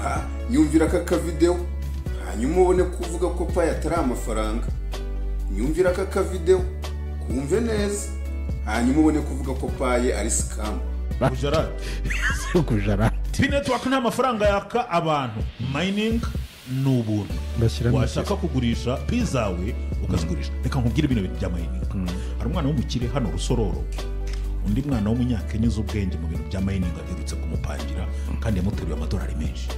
Aha, nyumvira aka kavideo, hanyuma ubone kuvuga ko Pi atari amafaranga. Nyumvira aka kavideo, kumve neza, hanyuma ubone kuvuga ko Pi ari scam. Gujarati. Gujarati. Pi Network nta mafaranga yaka abantu, mining ni ubuntu. Bashyiramo. Washaka kugurisha Pi zawe ukazigurisha. Reka nkubwire bino bintu bya mining. Hari umwana w'umukire hano Rusororo, undi mwana w'umunyakenya uzi ubwenge mu bintu bya mining aherutse kumupangira, kandi yamuteruye amadolari menshi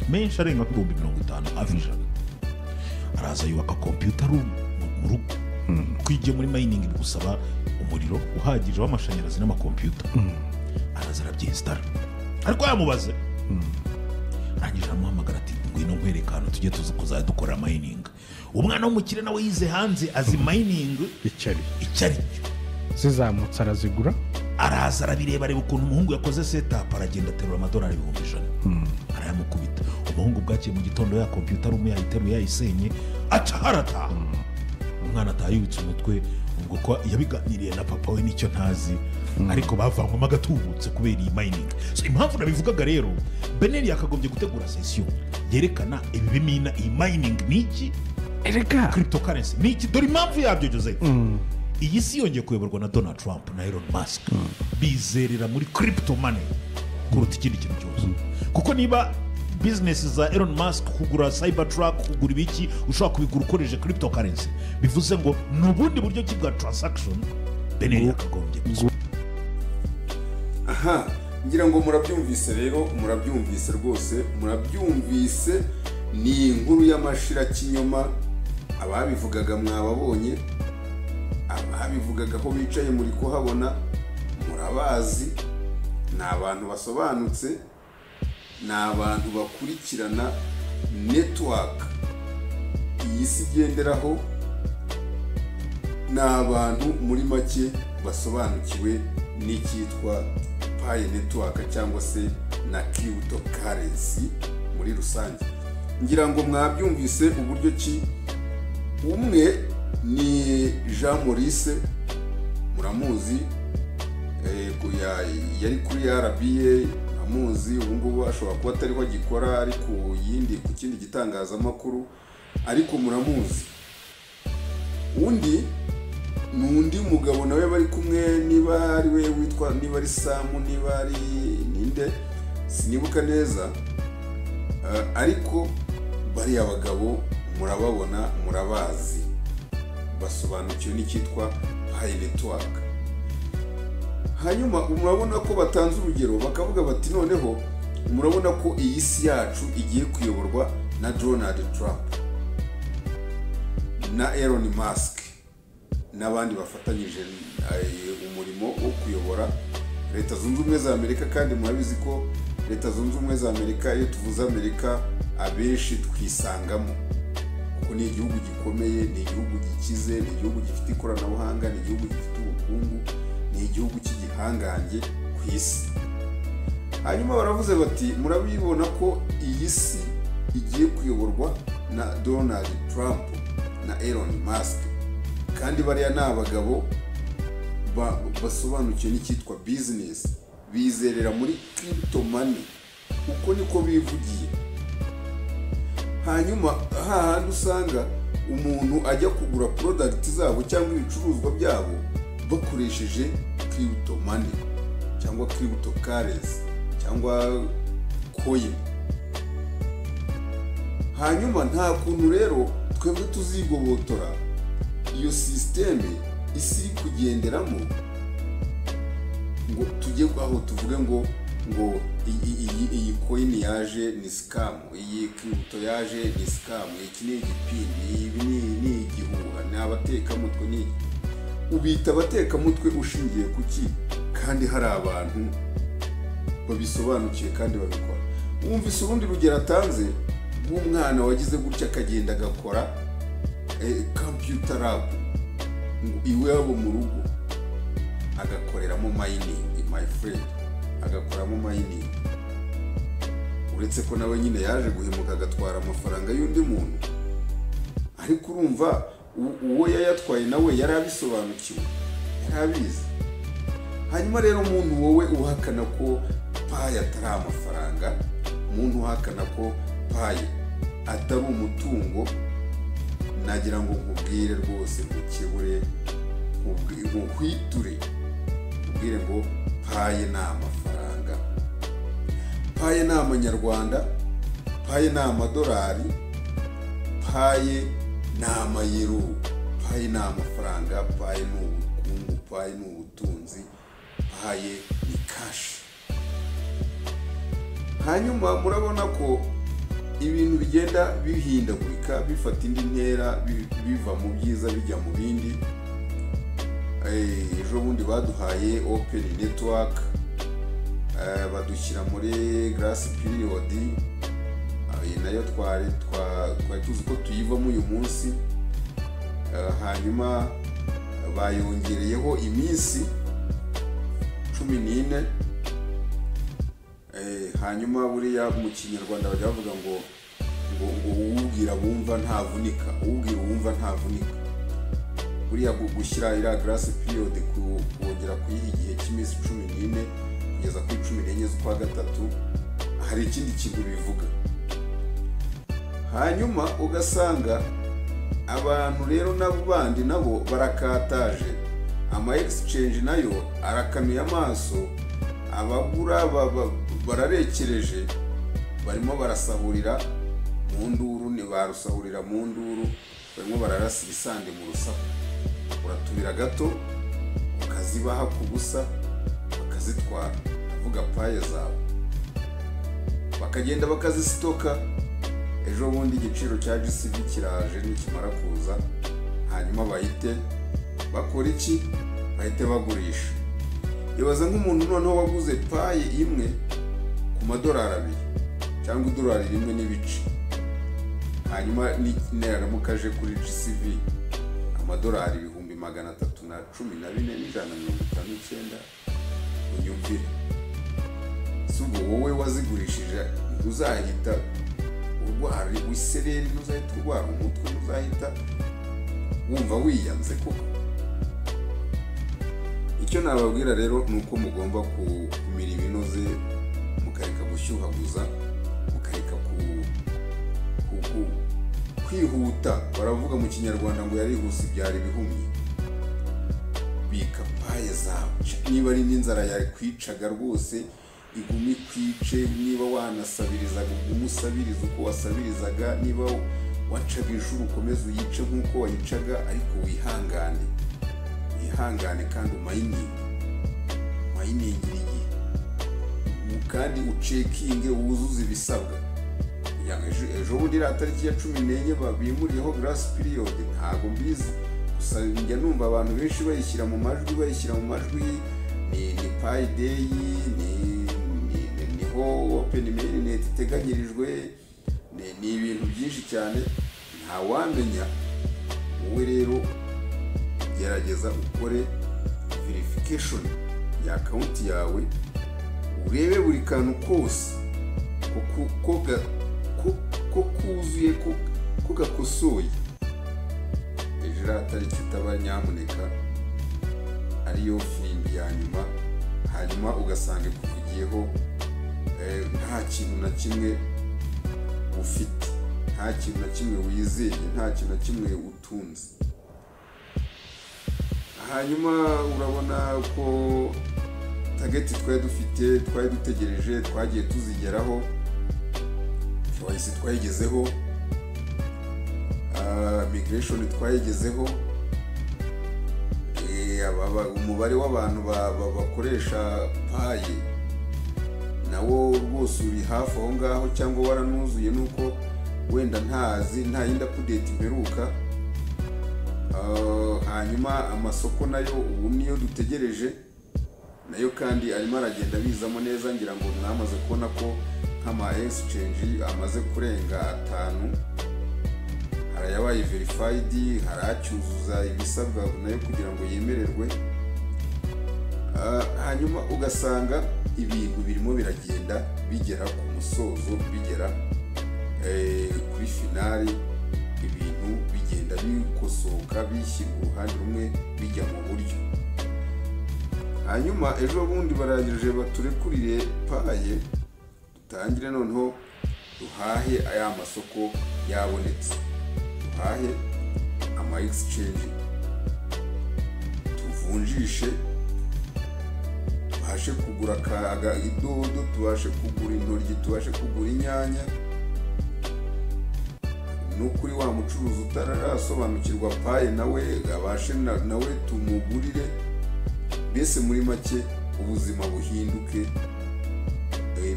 menshi arenga ku 50,000, hafi 100. Araza yubaka computer room mu rugo, kuko iyo ugiye muri mining bigusaba umuriro uhagije w'amashanyarazi n'amakompiyuta. Araza arabyinstalla, ariko yamubaze, arangije aramuhamagara ati: "Ngwino nkwereka ahantu tujye tuzi kuzajya dukora mining." Umwana w'umukire nawe yize hanze, azi mining icyo ari icyo ari cyo. Zizamutse arazigura. Araza arabireba, areba ukuntu umuhungu yakoze setup, aragenda aterura amadolari 100,000 arayamukubita. Umuhungu bwakiye mu gitondo, ya computer room yayiteruye, yayisenye, aca harataha. Umwana ataha yubitse umutwe. Ubwo ko yabiganiriye na papa we nicyo ntazi, ariko bavanywamo agatubutse kubera iyi mining. So impamvu nabivugaga rero, BNR yakagombye gutegura session yerekana ibi bimina, iyi mining ni iki, Erega cryptocurrency ni iki. Dore impamvu yabyo, Joseph. Iyi si yongeye kuyoborwa na Donald Trump na Elon Musk, bizerera muri crypto money kuruta ikindi kintu cyose, kuko niba business za Elon Musk, kugura Cybertruck, kugura ibiki, ushobora kubigura ukoresheje cryptocurrency, bivuze ngo ni ubundi buryo ki bwa transaction BNR yakagombye gusa. Aha, ngira ngo murabyumvise rero, murabyumvise rwose, murabyumvise. Ni inkuru y'amashirakinyoma. Ababivugaga mwababonye, ababivugaga aho bicaye muri kuhabona, murabazi. Ni abantu basobanutse, ni abantu bakurikirana network iyi si igenderaho, ni abantu muri make basobanukiwe n'icyitwa Pi Network cyangwa se na cryptocurrency muri rusange. Ngira ngo mwabyumvise uburyo ki umwe ni Jean Maurice, muramuzi, yari kuri RBA, muramuzi. Ubu ngubu ashobora kuba atariho agikora, ari ku yindi, ku kindi gitangazamakuru, ariko muramuzi. Undi ni undi mugabo nawe bari kumwe, niba ari we witwa, niba ari Samu, niba ari ninde, sinibuka neza. Ariko bariya bagabo murababona, murabazi, basobanukiwe n'icyitwa Pi Network. Hanyuma murabona ko batanze urugero, bakavuga bati: "Noneho murabona ko iyi si yacu igiye kuyoborwa na Donald Trump na Elon Musk n'abandi bafatanyije umurimo wo kuyobora Leta Zunze Ubumwe za Amerika." Kandi murabizi ko Leta Zunze Ubumwe za Amerika, iyo tuvuze Amerika, abenshi twisangamo, kuko ni igihugu gikomeye, ni igihugu gikize, ni igihugu gifite ikoranabuhanga, ni igihugu gifite ubukungu, ni igihugu cy'igihangange ku isi. Hanyuma baravuze bati: "Murabibona ko iyi si igiye kuyoborwa na Donald Trump na Elon Musk, kandi bariya ni abagabo basobanukiwe n'icyitwa business, bizerera muri crypto money." Uko niko bivugiye. Hanyuma hahandi usanga umuntu ajya kugura product zabo cyangwa ibicuruzwa byabo bakoresheje crypto money cyangwa crypto currency cyangwa coin. Hanyuma nta kuntu rero twebwe tuzigobotora iyo système isi iri kugenderamo ngo tujye aho tuvuge ngo iyi coin yaje ni scam, iyi crypto yaje ni scam, iki ni igipindi, ibi ni igihuha, ni abatekamutwe. Ni ubita abatekamutwe ushingiye ku ki, kandi hari abantu babisobanukiwe kandi babikora? Wumvise urundi rugero atanze rw'umwana wagize gutya akagenda agakora computer lab ngo iwabo mu rugo, agakoreramo mining, my friend, agakoramo mining. Uretse ko nawe nyine yaje guhemuka agatwara amafaranga y'undi muntu, ariko urumva uwo yayatwaye nawe yari abisobanukiwe, yari abizi. Hanyuma rero umuntu wowe uhakana ko Pi atari amafaranga, Umuntu uhakana ko Pi atari umutungo, nagira ngo nkubwire rwose, nkukebure, nkuhwiture, nkubwire ngo Pi ni amafaranga, Pi ni amanyarwanda, Pi ni amadolari, Pi ni amayero, Pi ni amafaranga, Pi ni ubukungu, Pi ni ubutunzi, Pi ni cash. Hanyuma murabona ko ibintu bigenda bihindagurika, bifata indi ntera, biva mu byiza bijya mu bindi. Ejo bundi baduhaye open network, badushyira muri grace period. Iyi nayo twari tuzi ko tuyivamo uyu munsi. Hanyuma bayongereyeho iminsi 14. Hanyuma buriya mu Kinyarwanda bajya bavuga ngo uwubwira bumva ntavunika, uwubwira uwumva ntavunika. Buriya gushyira iriya grace period, kongera kuyiha igihe cy'iminsi 14 kugeza kuri 14 z'ukwa gatatu, hari ikindi kintu bivuga. Hanyuma ugasanga abantu rero nabo bandi nabo barakataje, ama exchange nayo arakanuye amaso, abagura bararekereje, barimo barasahurira mu nduru, ni barusahurira mu nduru, barimo bararasa ibisande mu rusaku. Uratubira gato ukazibaha ku busa, bakazitwara, avuga Pi zawe, bakagenda bakazisitoka. Ejo bundi igiciro cya GCV kiraje, nikimara kuza hanyuma bahite bakora iki? Bahite bagurisha. Ibaza nk'umuntu noneho waguze Pi imwe ku madolari 2 cyangwa idolari 1.5, hanyuma naramuka aje kuri GCV amadolari 314,159, unyumvire. Si ubwo wowe wazigurishije ntuzahita urwara isereri, ntuzahita urwara umutwe, ntuzahita wumva wiyanze koko? Icyo nababwira rero ni uko mugomba kumira ibinoze, mukareka gushyuhaguza, mukareka kwihuta. Baravuga mu Kinyarwanda ngo yarihuse ibyara ibihumye. Bika Pi zawe, niba ari n'inzara yakwicaga rwose igumi kwice, niba wanasabirizaga ugume usabiriza uko wasabirizaga, niba wacaga inshuro ukomeze uyice nk'uko wayicaga, ariko wihangane, wihangane kandi umayininge, umayiningire igihe, kandi ucekinge, wuzuze ibisabwa. Kugira ngo ejo bundi iriya tariki ya 14 babimuriyeho grace period, ntabwo mbizi, gusa njya numva abantu benshi bayishyira mu majwi, bayishyira mu majwi, ni Pi Day, niho open mainnet iteganyirijwe, ni ibintu byinshi cyane ntawamenya. Wowe rero gerageza ukore verification ya account yawe, urebe buri kantu kose ko kuzuye, ko gakosoye. Ejo iriya tariki itaba nyamuneka ariyo firimbi ya nyuma, hanyuma ugasanga ikuvugiyeho nta kintu na kimwe ufite, nta kintu na kimwe wizeye, nta kintu na kimwe utunze. Hanyuma urabona ko target twari dufite, twari dutegereje, twagiye tuzigeraho, KYC twayigezeho, migration twayigezeho, umubare w'abantu bakoresha Pi nawo rwose uri hafi aho ngaho cyangwa waranuzuye, nuko wenda ntazi nta yindi update mperuka. Hanyuma amasoko nayo ubu niyo dutegereje, nayo kandi arimo aragenda bizamo neza. Ngira ngo mwamaze kubona ko nk'ama exchange amaze kurenga 5, hari ayabaye verified, hari acyuzuza ibisabwa nayo kugira ngo yemererwe. Hanyuma ugasanga ibintu birimo biragenda bigera ku musozo, bigera kuri finale, ibintu bigenda bikosoka, bishyirwa uruhande rumwe bijya mu buryo. Hanyuma ejo bundi barangije baturekurire Pi Dutangire noneho duhahe aya masoko yabonetse, duhahe ama exchange, tuvunjishe, tubashe kugura idodo, tubashe kugura intoryi, tubashe kugura inyanya. No kuri wa mucuruzi utarasobanukirwa Pi, nawe abashe nawe tumugurire. Mbese muri make ubuzima buhinduke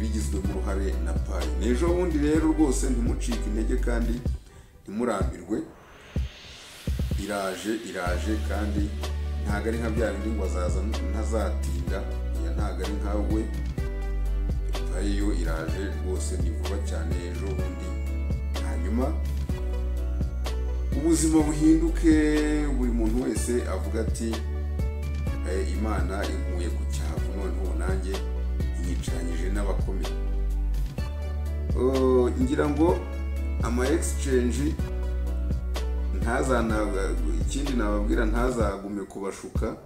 bigizwemo uruhare na Pi. N'ejo bundi rero rwose ntimucike intege kandi ntimurambirwe, iraje iraje, kandi ntabwo ari nka bya bindi ngo azaza ntazatinda, iya ntabwo ari nkawe. Pi yo iraje rwose, ni vuba cyane, ejo bundi. Hanyuma ubuzima buhinduke, buri muntu wese avuga ati Imana inkuye ku cyavu, noneho nanjye inyicaranyije n'abakomeye. Ngira ngo ama exchange ntazana, ikindi nababwira, ntazagume kubashuka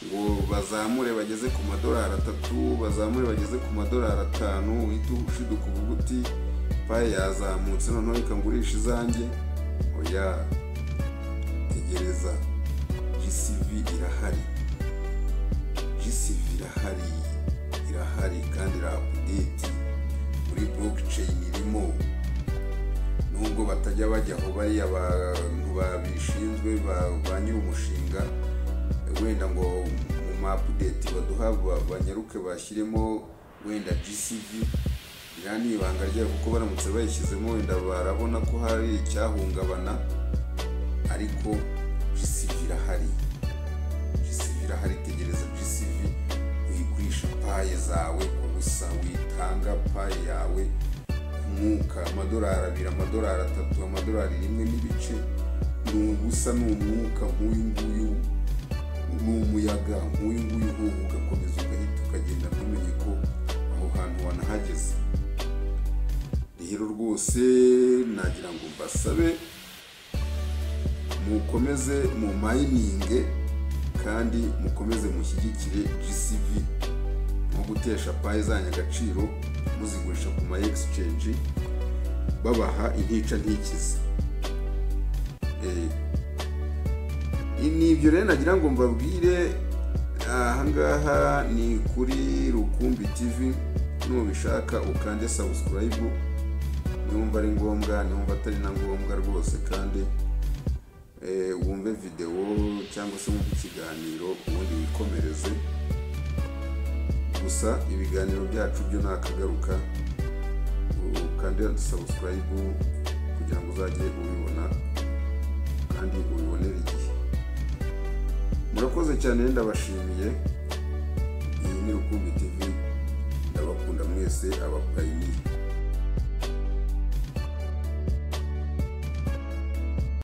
ngo bazamure bageze ku madolari 3, bazamure bageze ku madolari 5, uhita ushiduka uvuga uti Pi yazamutse noneho reka ngurisha izanjye. Oya, tegereza, GCV irahari, GCV irahari, irahari kandi ira update muri blockchain irimo. Nubwo batajya bajya aho bariya abantu babishinzwe ba nyir'umushinga, wenda ngo mu ma update baduha banyaruke bashyiremo wenda GCV, iriya ni ibanga ryabo, kuko baramutse bayishyizemo wenda barabona ko hari icyahungabana, ariko GCV irahari, GCV irahari. Tegereza GCV, uyigurisha Pi zawe ku busa, witanga Pi yawe ku mwuka, amadolari 2, amadolari 3, amadolari 1.5, ni ubusa, ni umwuka nk'uyu nguyu, ni umuyaga nk'uyu nguyu uhuha ugakomeza ugahita ukagenda, ntumenye ko aho hantu wanahageze. Rero rwose nagira ngo mbasabe mukomeze mu mining kandi mukomeze mushyigikire GCV, nko gutesha Pi zanyu agaciro muzigurisha ku ma exchange babaha intica ntikize. Ni ibyo rero nagira ngo mbabwire. Ahangaha ni kuri Rukumbi TV, nubishaka ukande subscribe niwumva ari ngombwa, niwumva atari na ngombwa rwose, kandi wumve video cyangwa se wumve ikiganiro ubundi wikomereze. Gusa ibiganiro byacu byo nakagaruka, ukande subscribe kugira ngo uzajye ubibona kandi ubibonere igihe. Murakoze cyane, ndabashimiye. Iyi ni Rukumbi TV, ndabakunda mwese abapayiniya.